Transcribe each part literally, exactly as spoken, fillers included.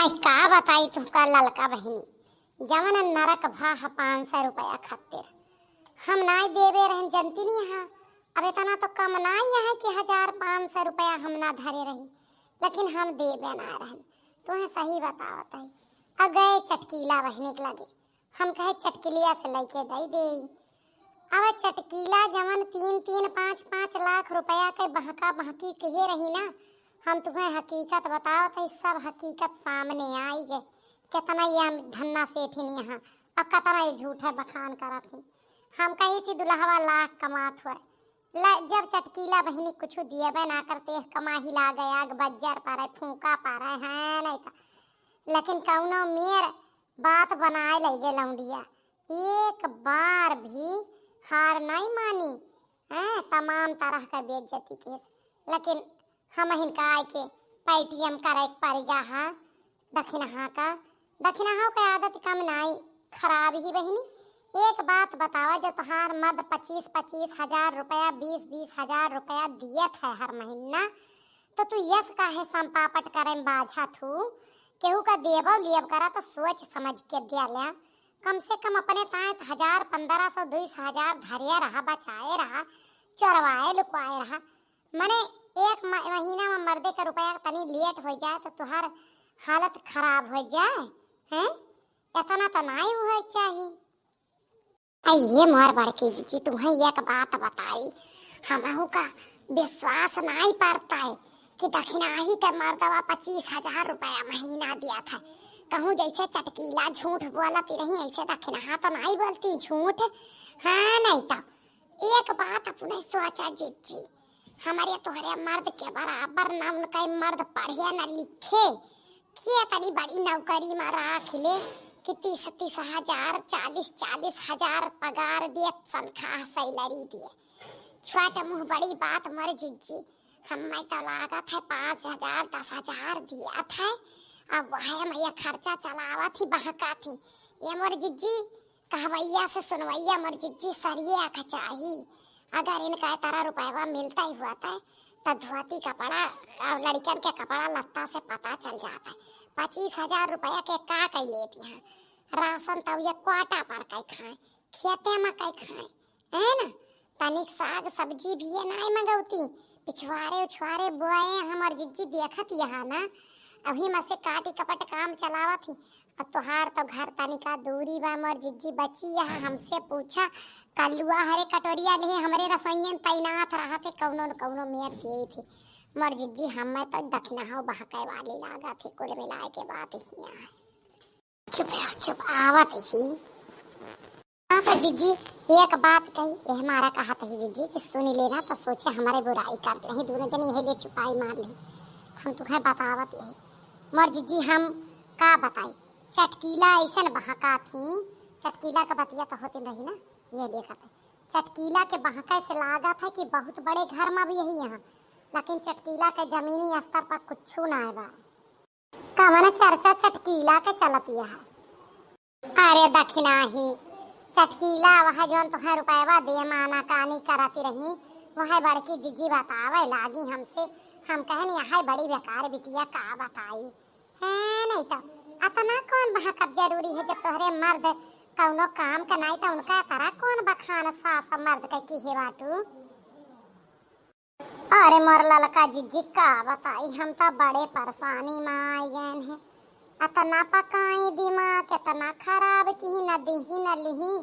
आई का बताई तुमका ललका बहिनी, जवन नरक भा ह पाँच सौ रुपया खातिर। हम नाई देबे रहन, जनती नहीं हा। अब इतना तो कम नाई है कि हजार पाँच सौ रुपया हम ना धरे रही, लेकिन हम देबे ना रहन। तुम्हें सही बतावत है। अब गए चटकीला बहिनी के लगे, हम कहे चटकिलिया से लइके दई देई। अब चटकीला जवन तीन तीन पाँच पाँच लाख रुपया के बहका बहकी किहे रही ना, हम तुम्हें हकीकत बतावत है, सब हकीकत सामने आई गए। कितना ये हम धन्ना सेठिन यहाँ, अब कितना ये झूठे बखान करत ही। हम कही थी दुल्हवा लाख कमात हुए, ल-, जब चटकीला बहिनी कुछ दिएबे ना करते, कमाही लागे, आग बज्जर पड़े, फूंका पड़े, हैं नहीं तो। लेकिन कौनो मेर बात बनाए लगे लौंडिया, एक बार भी हार नहीं मानी। हैं, तमाम तरह का बेइज्जती केस, लेकिन हमहिन का आए के Paytm करे के पड़ गया है दखिनहा का। दखिनहा के आदत कम नाई, खराब ही बहिनी। एक बात बतावा, जो तोहार मर्द पच्चीस पच्चीस हजार रुपया, बीस बीस हजार रुपया दियत है हर महीना, तो तू यस काहे संपापट करे में बाझा थू? केहू का देबो लियब करा तो सोच समझ के दिया ले। कम से कम अपने ताए तो हजार, पन्द्रह सौ, दुई हजार धरिया रहा, बचाए रहा, चोरवाए लुकवाए रहा। मने एक म-, महीना में मर्दे का रुपया तनी लेट हो जाए तो तुहार हालत खराब हो जाए, हैं? इतना तो नाई हुए चाहिए। आ ये मोर बड़की जिज्जी, तुम्हें एक बात बताई, हमहू का विश्वास नाई पड़ता है कि दखिनाही के मर्दवा पच्चीस हजार रुपया महीना दिया था। कहूँ जैसे चटकीला झूठ बोलती रही, ऐसे दखिनहा तो नाई बोलती झूठ। हाँ, नहीं तो एक बात अपने सोचा जिज्जी, हमरे तोहरे मर्द के बराबर ना उनका मर्द पढ़े न लिखे, के तनी बड़ी नौकरी में राख ले कि तीस तीस हजार, चालीस चालीस हजार पगार दिए, तनख्वाह, सैलरी दिए। छोट मुँह बड़ी बात मोर जिज्जी, हमें तो लागत है पाँच हजार, दस हजार दिया था, अब वह मैं ये खर्चा चलावत ही, बहका थी। ये मोर जिज्जी, कहवैया से सुनवैया मोर जिज्जी सरिये आँख चाही। अगर इनका तरह रुपयवा मिलता ही हुआ था, तो धोती कपड़ा और लड़कियन के कपड़ा लत्ता से पता चल जाता है। पच्चीस हजार रुपया के का कई लेती हैं? राशन तो ये क्वाटा पर कई खाए, खेते में कई खाए, है ना? तनिक साग सब्जी भी ये नाई मंगौती, पिछवारे उछवारे बोए हमर जिज्जी देखत यहाँ ना, अभी में से काटी कपट काम चलावत ही। अब तोहार तो घर तनिका दूरी बा मोर जिज्जी, बची यहाँ हमसे पूछा, कलुआ हरे कटोरिया ले हमरे रसोइये में तैनात रहत है, कौनो न कौनो मेर देत है। मोर जिज्जी हमें तो दखिनहा बहकाए वाली लागत है, कुल मिलाए के बात ही यहाँ है। चुप रह, चुप, आवत ही। हाँ तो जिज्जी, एक बात कही, ये हमारा कहत ही जिज्जी कि सुनी लेना तो सोचे हमारे बुराई कर दे, नहीं दोनों जने यही लिए चुपाई मार ले। हम तुहे बतावत यही मोर जिज्जी, हम का बताई, चटकीला ऐसन बहका थी, चटकीला का बतिया तो होती रही ना, ये लिए कहते चटकीला के बहका से लागत है कि बहुत बड़े घर में भी यही यहाँ, लेकिन चटकीला के जमीनी स्तर पर कुछ ना है बा। कवन चर्चा चटकीला के चलत यह? अरे दखिनाही, चटकीला वह जौन तुहे रुपयवा दे माना कानी करती रही, वह बड़की जिज्जी बतावे लागी हमसे। हम कहनी, "यह बड़ी बेकार बिटिया का बताई।" है नहीं तो अतना कौन बहकब जरूरी है, जब तोहरे मर्द कौनो काम का नहीं तो उनका तरह कौन बखान सास मर्द के की है बाटू। अरे मोर ललका जिज्जी का बताई, हम तो बड़े परेशानी में आई गए हैं। अतना पकाई दिमाग, इतना खराब की न दिही न लिही,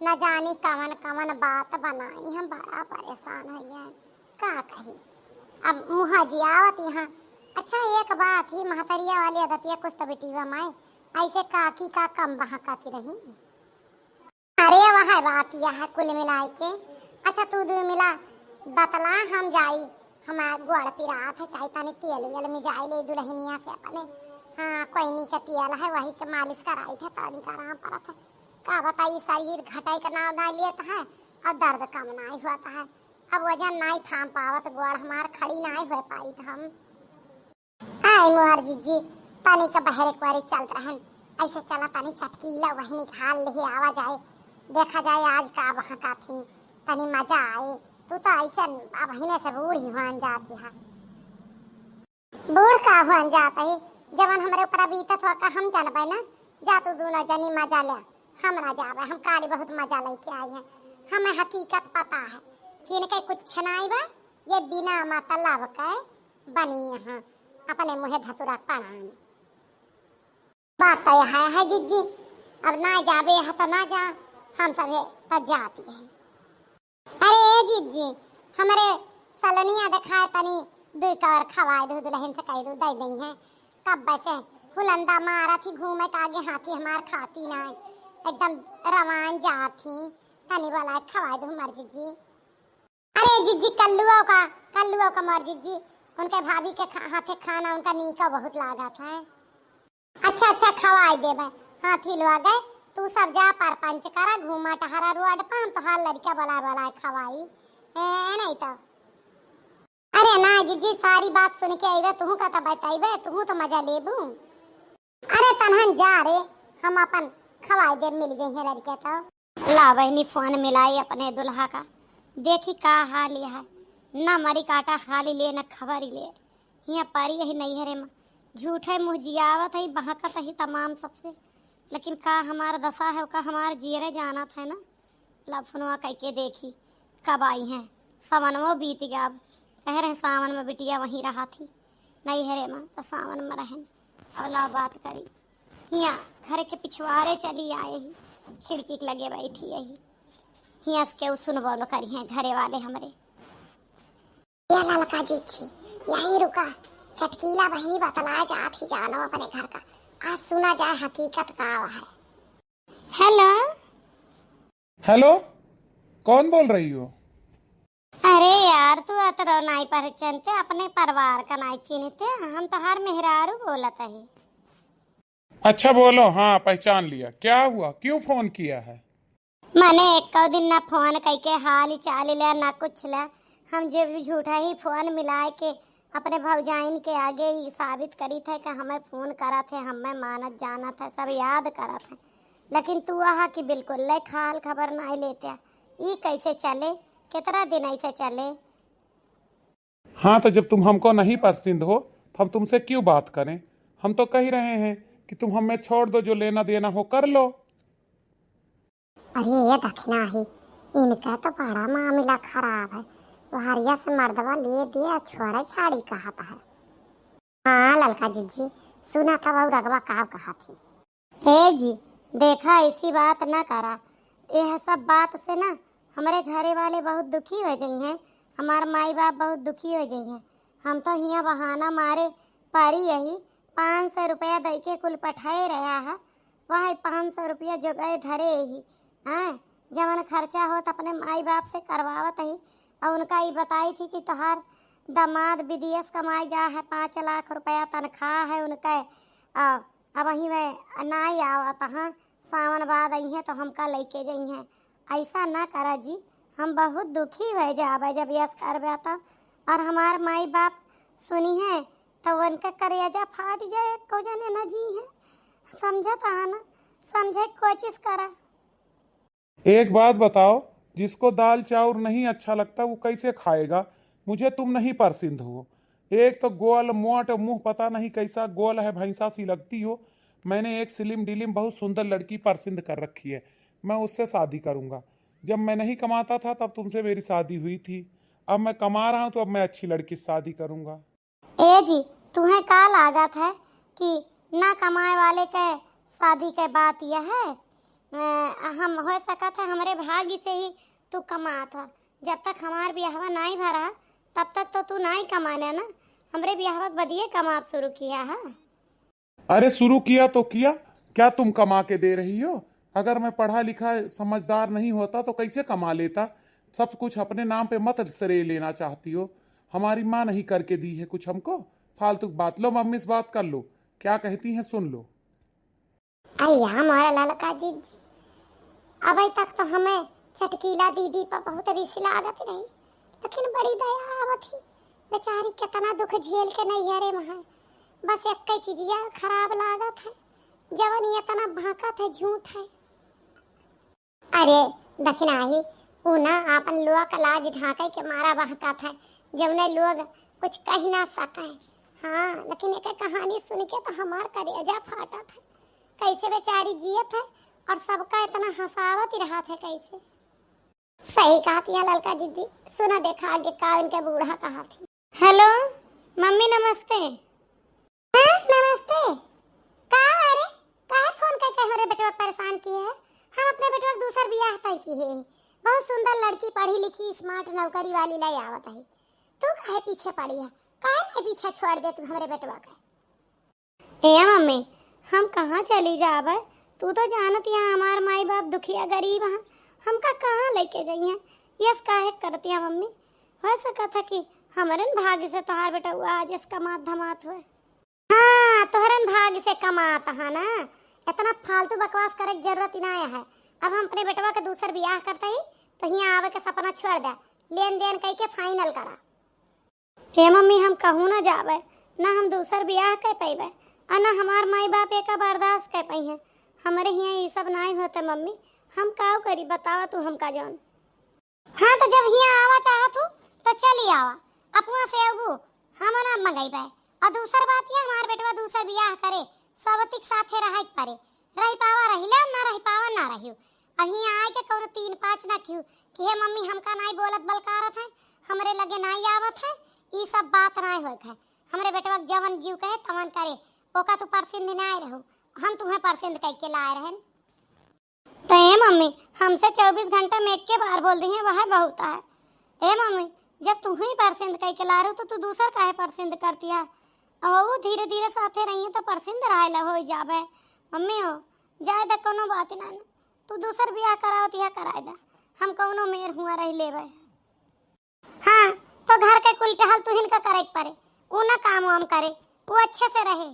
न जानी कवन कवन बात बनाई, हम बड़ा परेशान हो गए। का कही, अब मुँह जियावत यहाँ। अच्छा एक बात ही, महतरिया वाली आदतिया कुछ तो बिटिया माए, ऐसे काकी का कम बहकाती रही। अरे वह बात यह है कुल मिलाए के। अच्छा तू दू मिला बतला, हम जाई, हमार गोड़ पिरात है, चाहे तनी तेल वेल में जाई ले दुल्हनिया से अपने। हाँ, कोइनी का तेल है, वही के मालिश कराई थे, तनी का आराम पड़त है। का बताई, शरीर घटाई का नाम नहीं लेता है और दर्द कम नहीं होता है। अब वजन नहीं थाम पावत, गोड़ हमार खड़ी नहीं हो पाई था हम। आय मोर जिज्जी, तनी के बहरे कुआरे चलत रहन। ऐसे चला तनी चटकीला वहिनी के हाल लिहे आवा जाए। देखा जाए आज का बहका थी, तनी मजा आए। तू तो ऐसे अब हिने से बूढ़ी हुआन जाती है। बूढ़ का हुआन जात है, जवन हमरे ऊपर बीतत हुआ का हम जानबे ना। जा तू दूनो जनी मजा ले, हम ना जाबे, हम काली बहुत मजा लेके आई हैं। हमें हकीकत पता है कि इनके कुछ नाई बा, ये बिना मतलब के बनी यहाँ अपने मुँहे धतुरा पड़ान। बात तो यह है, है जिज्जी, अब ना जाबे है तो ना जा, हम सभे तो जाती है। अरे ए जिज्जी, हमरे सलनिया देखाए तनी दुई कवर खवाए दू, दुल्हन से कह दू दे दई है। कब से हुलंदा मारा थी घूमे के आगे हाथी हमार खाती ना, एकदम रवान जात ही। तनी बोला खवाए दू हमार जिज्जी। अरे जिज्जी कल्लुओ का, कल्लुओ का मोर जिज्जी, उनके भाभी के खा-, हाथे खाना उनका नीका बहुत लागत है। अच्छा अच्छा खवाई देबे। हाँ थिलवा गए, तू सब जा परपंच करा, घूमा टहरा रोड पर, हम तोहार लड़का बोला बोला खवाई। ए, नहीं तो। अरे ना जिज्जी, सारी बात सुन के अइबे, तुहू का तो बताइबे, तुहू तो मजा लेबू। अरे तनहन जा रे, हम अपन खवाई देब, मिल जइहे लड़के तो। ला बहिनी फोन मिलाई अपने दुल्हा का, देखी का हाल है। ना मरी काटा हाल ले न खबर ले। हियाँ परी यही नैहरे में झूठे मुँह जियावत है, बहकत है तमाम सबसे। लेकिन का हमार दशा है, का हमार जियरे जानत है ना। ला फोनवा कइके देखी कब आई हैं। सावनवो बीत गया, अब कह रहे सावन में बिटिया वहीं रहा थी नैहरे में, तो सावन में रहन। अब ला बात करी। हियाँ घर के पिछवारे चली आए ही, खिड़की के लगे बैठी यही। हियाँ से केहू सुनबो न करी हैं घरे वाले हमरे। ये ललका जिज्जी, यहीं रुका, चटकीला बहिनी बतलाए जात ही जानो अपने घर का। आज सुना जाए हकीकत का है। हेलो। हेलो, कौन बोल रही हो? अरे यार, तू अतरो नाई पहचानते, अपने परिवार का नाई चिन्हते, हम तोहार मेहरारू बोलत ही। अच्छा बोलो, हाँ पहचान लिया। क्या हुआ, क्यों फोन किया है? मने एको दिन ना फोन कइके हाल चाल ले ना कुछ ले। हम जे भी झूठा ही फोन मिलाए के अपने भौजाइन के आगे ही साबित करी थे कि हमें फोन करा थे, हमें मानत जानत है, सब याद करा थे। लेकिन तू आहा कि बिल्कुल ले खाल खबर नाई लेते। ई कैसे चले? कितना दिन ऐसे चले? हाँ, तो जब तुम हमको नहीं पसंद हो, तो हम तुमसे क्यों बात करें? हम तो कह रहे हैं कि तुम हमें छोड़ दो, जो लेना देना हो कर लो। अरे ये दखिना ही, इनका तो बड़ा मामला खराब है। वो हरिया से मर्दवा ले दिया, छोड़े छाड़ी कहत है। हाँ ललका जिज्जी, सुना था वो रगवा का कहत है। हे जी, देखा, ऐसी बात ना करा। यह सब बात से ना हमरे घरे वाले बहुत दुखी हो गई हैं, हमार माई बाप बहुत दुखी हो गई हैं। हम तो हियाँ बहाना मारे परी यही पाँच सौ रुपया दई के कुल पठाए रहा है, वह पाँच सौ रुपया जोगाए धरे ही। हाँ, जवन खर्चा होत अपने माई बाप से करवावत ही। और उनका ई बताई थी कि तोहार दामाद विदेश कमाई गा है, पाँच लाख रुपया तनख्वाह है उनके, आ, अब वहीं में नाई आवत हैं, सावन बाद अइहें तो हमका लइके जइहें। ऐसा ना करा जी, हम बहुत दुखी हो जाबे जब यस करबे तो। और हमार माई बाप सुनी है तो उनका करेजा फाट जाए, को जाने ना जी है। समझत है ना, समझे के कोशिश करा। एक बात बताओ, जिसको दाल चाउर नहीं अच्छा लगता वो कैसे खाएगा? मुझे तुम नहीं पसंद हो। एक तो गोल मोट मुंह, पता नहीं कैसा गोल है, भैंसा सी लगती हो। मैंने एक स्लिम डिलिम बहुत सुंदर लड़की पसंद कर रखी है, मैं उससे शादी करूंगा। जब मैं नहीं कमाता था तब तुमसे मेरी शादी हुई थी, अब मैं कमा रहा हूँ तो अब मैं अच्छी लड़की से शादी करूंगा। ए जी, तुहें का लागत है कि ना कमाए वाले के शादी के बात यह है? अ, हम हो सकत है हमरे भाग्य से ही तू कमात हो। जब तक हमार बियाहवा नाई भरा, तब तक तो तू नाई कमाने ना, हमरे बियाहवा के बदिये कमाब शुरू किया है। अरे शुरू किया तो किया, क्या तुम कमा के दे रही हो? अगर मैं पढ़ा लिखा समझदार नहीं होता तो कैसे कमा लेता? सब कुछ अपने नाम पे मत श्रेय लेना चाहती हो। हमारी माँ नहीं करके दी है कुछ हमको। फालतू की बात, लो मम्मी से बात कर लो, क्या कहती हैं सुन लो। अय्या हमारा ललका जिज्जी, अबे तक तो हमें चटकीला दीदी पर बहुत रिस लागत रही, लेकिन बड़ी दया आवत ही। बेचारी कितना दुख झेल के नैहरे में है, बस एक ही चीजिया खराब लागत है, जवन ये इतना भाकत है, झूठ है। अरे दखिनाही, ऊ ना आपन लोग का लाज ढांके के मारा बहकत है, जवने लोग कुछ कह ना सके। हाँ, लेकिन एकर कहानी सुन के तो हमार करेजा फाटत है। कैसे बेचारी जियत है और सबका इतना हँसावत ही रहत है कैसे। सही कहत हियाँ ललका जिज्जी। सुना देखा आगे का इनके बूढ़ा कहत ही। हेलो मम्मी, नमस्ते। हाँ, नमस्ते। का अरे, काहे फोन करके हमरे बेटवा परेशान किहे है? हम अपने बेटवा के दूसर बियाह तय किहे है। बहुत सुंदर लड़की, पढ़ी लिखी, स्मार्ट, नौकरी वाली लाई आवत है। तू काहे पीछे पड़ी है? काहे नहीं पीछे छोड़ दे तू हमरे बेटवा के? ए मम्मी, हम कहाँ चली जाबे? तू तो जानत हिया हमार माई बाप दुखिया गरीब हैं, हमका कहाँ लेके जइहें? यस काहे करत हिया मम्मी? हो सकत है कि हमरन भाग्य से तोहार बेटवा आज यस कमात धमात होए। हाँ, तोहरन भाग्य से कमात है ना, इतना फालतू बकवास करे के जरूरत ही ना है। अब हम अपने बेटवा के दूसर बियाह करते ही तो हियाँ आवे के सपना छोड़ दे, लेन देन कई के फाइनल करा। हे मम्मी, हम कहूँ ना जाबे, ना हम दूसर बियाह कर पइबे, आ ना हमार माई बाप एका बर्दाश्त कर पइहें। हमरे हियाँ ई सब नाई होते मम्मी, हम काव करी, बतावा तू हमका जौन। हाँ, तो जब हियाँ आवा चाहत हूँ, तो चली आवा, अपुआ से अबू हम ना मंगइबे। और दूसर बात ये, हमार बेटवा दूसर बियाह करे, सवती के साथे रहे के परे, रह पावा रहिले, ना रह पावा ना रहियो। अब हियाँ आए के कौनो तीन पाँच ना किहू कि हे मम्मी हमका नाई बोलत बलकारत है, हमरे लगे नाई आवत है, ई सब बात नाई होए के है। हमरे बेटवा के जवन जीव कहे तवन करे, ओका तू परसिंद नाई रहू, हम तुम्हें परसिंद कह के लाए रहन। तो ए मम्मी, हमसे चउबीस घंटा में एक के बार बोल दिहे, वह बहुत है। ए मम्मी, जब तू ही परसिंद कह के ला रहू तो तू दूसर काहे परसिंद करती है? और वो धीरे धीरे साथे रहिए तो परसिंद रहला हो जाबे। मम्मी हो, जाए द, कोनो बात ना, ना। तू दूसर बियाह करावत या कराए द, हम कौनो मेर हुआ रह लेबे। हाँ, तो घर के कुल टहल तुहिन का करे के परे, ऊ ना काम वाम करे, ऊ अच्छे से रहे।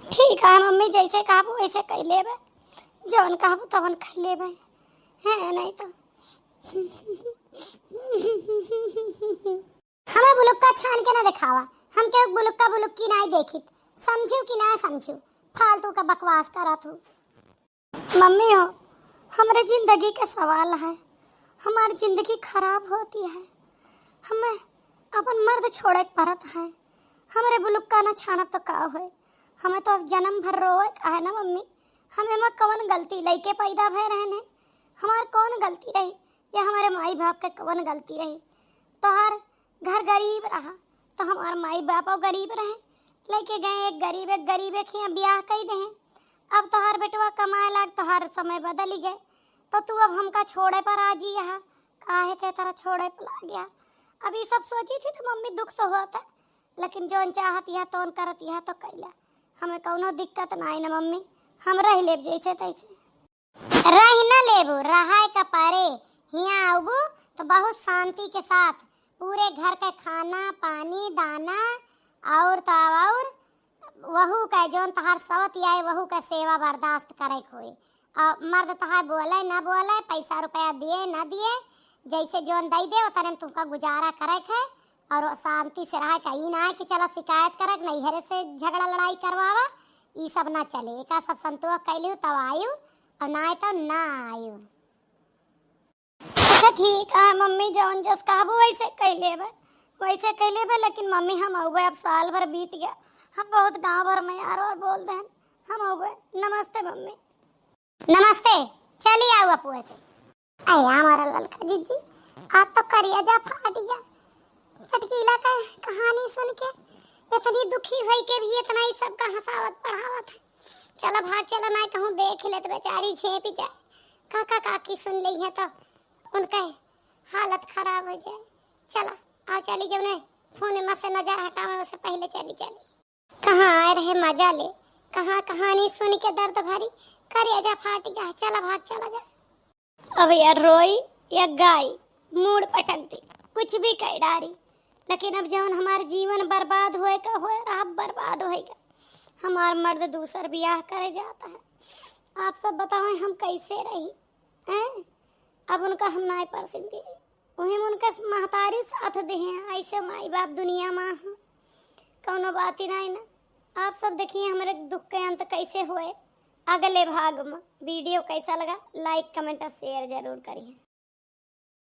ठीक है मम्मी, जैसे कहबू वैसे कह लेबे, जौन कहबू तवन कह लेबे, है नहीं तो। हमें बुलुक्का छान के ना दिखावा, हम केहू बुलुक्का बुलुक्की नाई देखित, समझू कि ना समझू, फालतू का बकवास करत हूँ। मम्मी हो, हमरे जिंदगी के सवाल है, हमार जिंदगी खराब होती है, हमें अपन मर्द छोड़े के पड़त है। हमरे बुलुक्का न छानब तो का होए, हमें तो अब जन्म भर रोवे का है ना मम्मी। हमें में कवन गलती, लइके पैदा भय रहन है, हमार कौन गलती रही या हमारे माई बाप के कवन गलती रही? तोहार घर गरीब रहा, तो हमार माई बापो गरीब रहे, लेके गए एक गरीब, एक गरीब एक हियाँ बियाह कई दे। अब तोहार बेटवा कमाए लाग, तोहार समय बदल गए, तो तू अब हमका छोड़े पर राजी यहाँ, काहे के तरह छोड़े पर लाग गया? अब ई सब सोची थी तो मम्मी दुख तो होता, लेकिन जौन चाहत यह तौन करत यह तो कैला, हमें कौनो दिक्कत ना आई ना मम्मी, हम रह लेब जैसे तैसे। रह न लेबू, रहाय का परे। हियाँ आउबू तो बहुत शांति के साथ पूरे घर के खाना, पानी, दाना और तो और वहू का जौन तहार सवत आए वहू का सेवा बर्दाश्त करे के होई। और मर्द तहार बोले न बोले, पैसा रुपया दिए न दिए, जैसे जौन दई दे उतने में तुमका गुजारा करे के है। और शांति से रहे का, ई ना है कि चला शिकायत करे, नैहरे से झगड़ा लड़ाई करवावा, ई सब ना चले। एका सब संतोष कैलू तब आयु, और ना आए तो ना आयु। अच्छा ठीक है मम्मी, जौन जस कहबू वैसे कह लेबे, वैसे कह लेबे। लेकिन मम्मी हम अउबे, अब साल भर बीत गया, हम बहुत गांव भर में यार और बोल देन, हम अउबे। नमस्ते मम्मी। नमस्ते, चली आउ अपुआ से। अरे हमारा ललका जीजी, आज तो करेजा फाट गया। चटकीला का कहानी सुन के इतनी दुखी होई के भी इतना ही सबका हंसावत पढ़ावत है। चला भाग चला, ना कहूँ देख लेत बेचारी झेंपी जाए। काका काकी सुन लेइहें तो उनका हालत खराब हो जाए। चला, आओ चली, जौने फोन में से नजर हटावे, उसे पहले चली चली। कहाँ आए रहे मजा ले, कहाँ कहानी सुन के दर्द भरी करेजा फाट गया। चला भाग चला जा। अब या रोई या गाई, मूड़ पटक दी, कुछ भी कह डारी, लेकिन अब जौन हमार जीवन बर्बाद होए का होए रहा, बर्बाद होए का। हमार मर्द दूसर बियाह करे जाता है। आप सब बतावें हम कैसे रही, हैं? अब उनका हम नाय परसिन दी, वही में उनका महतारी साथ दे हैं। ऐसे माई बाप दुनिया में हैं, कौनो बात ही नाय ना। आप सब देखिए हमरे दुख के अंत कैसे होए। अगले भाग में वीडियो कैसा लगा, लाइक, कमेंट और शेयर जरूर करिए।